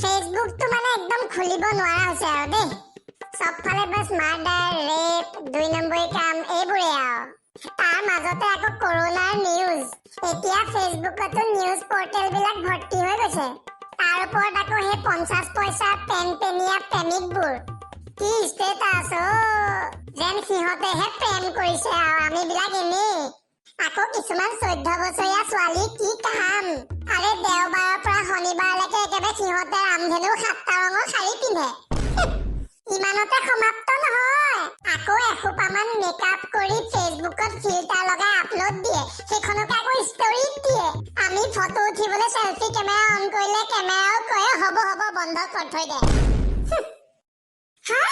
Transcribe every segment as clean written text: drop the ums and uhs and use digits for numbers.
ফেচবুকটো মানে একদম খুলিব নোৱাৰা হৈছে আৰু দেই। চবফালে বাছ মাৰ্ডাৰ, ৰেপ, দুই নম্বৰী কাম, এইবোৰে আৰু। তাৰ মাজতে আকৌ কৰোণাৰ নিউজ। এতিয়া ফেচবুকতো নিউজ পৰ্টেল বিলাক ভৰ্তি হৈ গৈছে। তাৰ ওপৰত আকৌ সেই 50 পইচাৰ পেন পেনীয়া প্ৰেমিকবোৰ, কি ষ্টেটাছ অ, যেন সিহঁতেহে প্ৰেম কৰিছে আৰু আমিবিলাক এনেই। আকৌ কিছুমান 14 বছৰীয়া ছোৱালী, কি কাম! আৰে, দেওবাৰৰ পৰা শনিবাৰলৈকে একেবাৰে সিহঁতে ৰামধেনু সাতটা ৰঙৰ শাৰী পিন্ধে। ইমানতে সমাপ্ত নহয়, আকৌ এসোপামান মেকআপ কৰি ফেচবুকত ফিল্টাৰ লগাই আপলোড দিয়ে, সেইখনকে আকৌ ষ্টৰীত দিয়ে। আমি ফটো উঠিবলৈ চেলফি কেমেৰা অন কৰিলে কেমেৰাও কয়, "হ'ব হ'ব, বন্ধ কৰ, থৈ দে।" হা,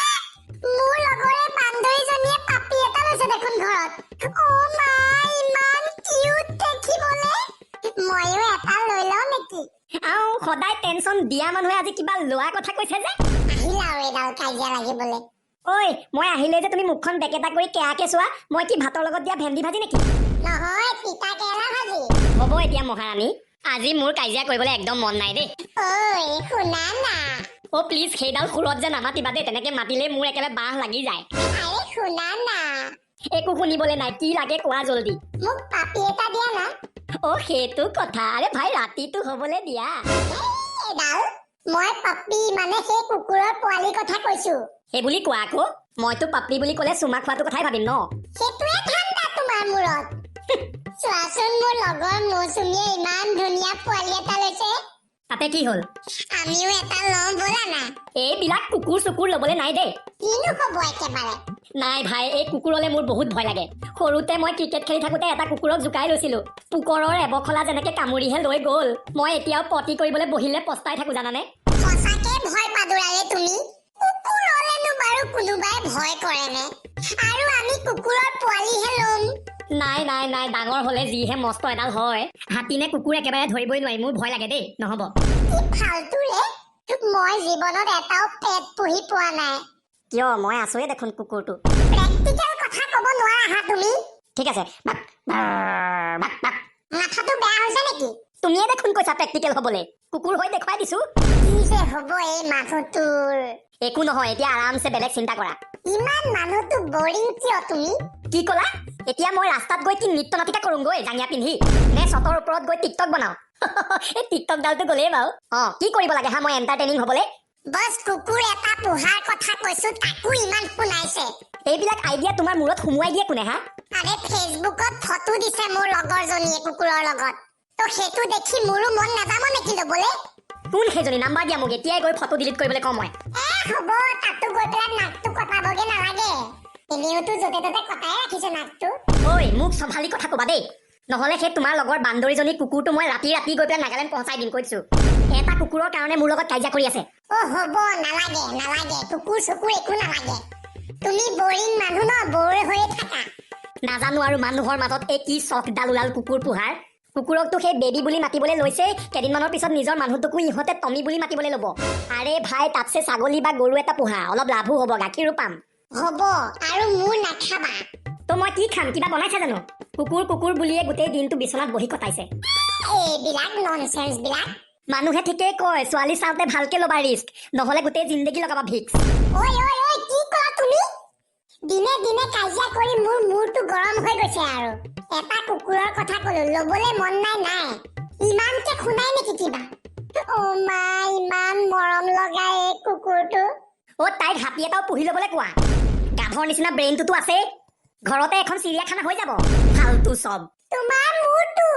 মোৰ লগৰে বান্ধৱীজনীয়ে পাপি এটা লৈছে দেখোন ঘৰত। অ মা, ইমান কিউট দেখিবলে, ময়ো এটা লৈ লওঁ নেকি? আৰু সদায় টেনচন দিয়া মানুহে আজি কিবা লোৱা কথা কৈছে যে। আহিলা আৰু এইডাল কাজিয়া লাগিবলে। ঐ, মই আহিলে যে তুমি মুখখন বেকেটা কৰি কেয়াকে চোৱা, মই কি ভাতৰ লগত দিয়া ভেন্দি ভাজি নেকি? নহয়, তিতা কেৰেলা ভাজি। হ'ব এতিয়া মহাৰাণী, আজি মোৰ কাজিয়া কৰিবলৈ একদম মন নাই দেই। ঐ, শুনা না। অ' প্লিজ, সেইডাল সুৰত যে নামাতিবা দেই। তেনেকে মাতিলে মোৰ একেবাৰে বাহ লাগি যায়। আৰে, শুনা না। একো শুনিবলৈ নাই, কি লাগে কোৱা জল্দি। মোক পাপি এটা দিয়া না। অ' সেইটো কথা। আৰে ভাই, ৰাতিটো হ'বলৈ দিয়া। এইডাল, মই পাপি মানে সেই কুকুৰৰ পোৱালিৰ কথা কৈছো। সেই বুলি কোৱা আকৌ। মইতো পাপি বুলি ক'লে চুমা খোৱাটো কথাই ভাবিম ন। সেইটোৱে ঠাণ্ডা তোমাৰ মূৰত। চোৱাচোন, মোৰ লগৰ মৌচুমীয়ে ইমান ধুনীয়া পোৱালি এটা লৈছে। তাতে কি হ'ল? আমিও এটা লওঁ ব'লা না। এইবিলাক কুকুৰ চুকুৰ ল'বলৈ নাই দেই। কিনো হ'ব একেবাৰে? নাই ভাই, এই কুকুৰলে মোৰ বহুত ভয় লাগে। সৰুতে মই ক্ৰিকেট খেলি থাকোঁতে এটা কুকুৰক জোকাই লৈছিলো। পোকৰৰ এবখলা যেনেকে কামুৰিহে লৈ গ'ল। মই এতিয়াও পটি কৰিবলৈ বহিলে পস্তাই থাকো, জানানে? সঁচাকে ভয় পাদুৰাৰে তুমি। কুকুৰলেনো বাৰু কোনোবাই ভয় কৰেনে? আৰু আমি কুকুৰৰ পোৱালিহে ল'ম। নাই নাই নাই, ডাঙৰ হলে যিহে মস্ত এডাল হয়, হাতী নে কুকুৰ একেবাৰে ধৰিবই নোৱাৰি। মোৰ ভয় লাগে দেই, নহ'ব। কি ফাল্টু ৰে! মই জীৱনত এটাও পেট পুহি পোৱা নাই। কিয়, মই আছোৱে দেখোন কুকুৰটো। প্ৰেক্টিকেল কথা ক'ব নোৱাৰা হা তুমি? ঠিক আছে, বাক, বাক, বাক। মাথাটো বেয়া হৈছে নেকি? তুমিয়ে দেখোন কৈছা প্ৰেক্টিকেল হ'বলৈ, কুকুৰ হৈ দেখুৱাই দিছো। কি যে হ'ব এই মানুহটোৰ! একো নহয়, এতিয়া আৰামছে বেলেগ চিন্তা কৰা। ইমান মানুহটো বৰিং কিয় তুমি? কি ক'লা? এতিয়া মই ৰাস্তাত গৈ কি নৃত্য নাটিকা কৰোঁগৈ জাঙিয়া পিন্ধি, নে চটৰ ওপৰত গৈ টিকটক বনাওঁ? এই টিকটক ডালটো গ'লেই বাৰু। অ, কি কৰিব লাগে হা মই এণ্টাৰটেইনিং হ'বলৈ? বছ, কুকুৰ এটা পোহাৰ কথা কৈছো, তাকো ইমান শুনাইছে। এইবিলাক আইডিয়া তোমাৰ মূৰত সুমুৱাই দিয়ে কোনে হা? আৰে, ফেচবুকত ফটো দিছে মোৰ লগৰজনীয়ে কুকুৰৰ লগত, তো সেইটো দেখি মোৰো মন নাযাব নেকি ল'বলে? কোন সেইজনী? নাম্বাৰ দিয়া মোক, এতিয়াই গৈ ফটো ডিলিট কৰিবলৈ কম মই। এ হ'ব, তাতো গৈ পেলাই নাকটো কটাবগে নালাগে। এনেওতো য'তে ত'তে কটাই ৰাখিছে নাকটো। ঐ, মোক চম্ভালি কথা ক'বা দেই, নহ'লে সেই তোমাৰ লগৰ বান্দৰীজনী কুকুৰটো মই ৰাতি ৰাতি গৈ পেলাই নাগালেণ্ড পहुঁচাই দিম, কৈ দিছো। এটা কুকুৰৰ কাৰণে মোৰ লগত কাজিয়া কৰি আছে। অ হ'ব, নালাগে নালাগে, কুকুৰ চুকুৰ একো নালাগে। তুমি বৰিং মানুহ ন, বৰ হৈয়ে থাকা। নাজানো আৰু মানুহৰ মাজত এই কি চখডাল ওলাল কুকুৰ পোহাৰ। কুকুৰকতো সেই বেবী বুলি মাতিবলৈ লৈছেই, কেইদিনমানৰ পিছত নিজৰ মানুহটোকো ইহঁতে টমি বুলি মাতিবলৈ ল'ব। আৰে ভাই, তাতছে ছাগলী বা গৰু এটা পোহা, অলপ লাভো হ'ব, গাখীৰো পাম। হ'ব, আৰু মোৰ নাখাবা। তো মই কি খাম? কিবা বনাইছা জানো? কুকুৰ কুকুৰ বুলিয়ে গোটেই দিনটো বিচনাত বহি কটাইছে। এইবিলাক ননচেন্স বিলাক। মানুহে ঠিকেই কয়, ছোৱালী চাওঁতে ভালকে ল'বা ৰিস্ক, নহ'লে গোটেই জিন্দগী লগাবা ভিক্স। ঐ ঐ ঐ, কি কোৱা তুমি? দিনে দিনে কাজিয়া কৰি মোৰ মূৰটো গৰম হৈ গৈছে। আৰু এটা কুকুৰৰ কথা কলো, ল'বলৈ মন নাই নাই, ইমানকে শুনাই নেকি কিবা? অ মা, ইমান মৰম লগা এই কুকুৰটো। অ' তাইক হাতী এটাও পুহি ল'বলৈ কোৱা। গাধৰ নিচিনা ব্ৰেইনটোতো আছেই, ঘৰতে এখন চিৰিয়াখানা হৈ যাব। ফাল্টু চব। তোমাৰ মূৰটো।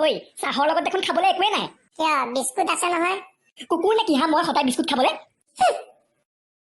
ঐ, চাহৰ লগত দেখোন খাবলৈ একোৱেই নাই। কিয়, বিস্কুট আছে নহয়। কুকুৰ নে কি হা মই সদায় বিস্কুট খাবলৈ?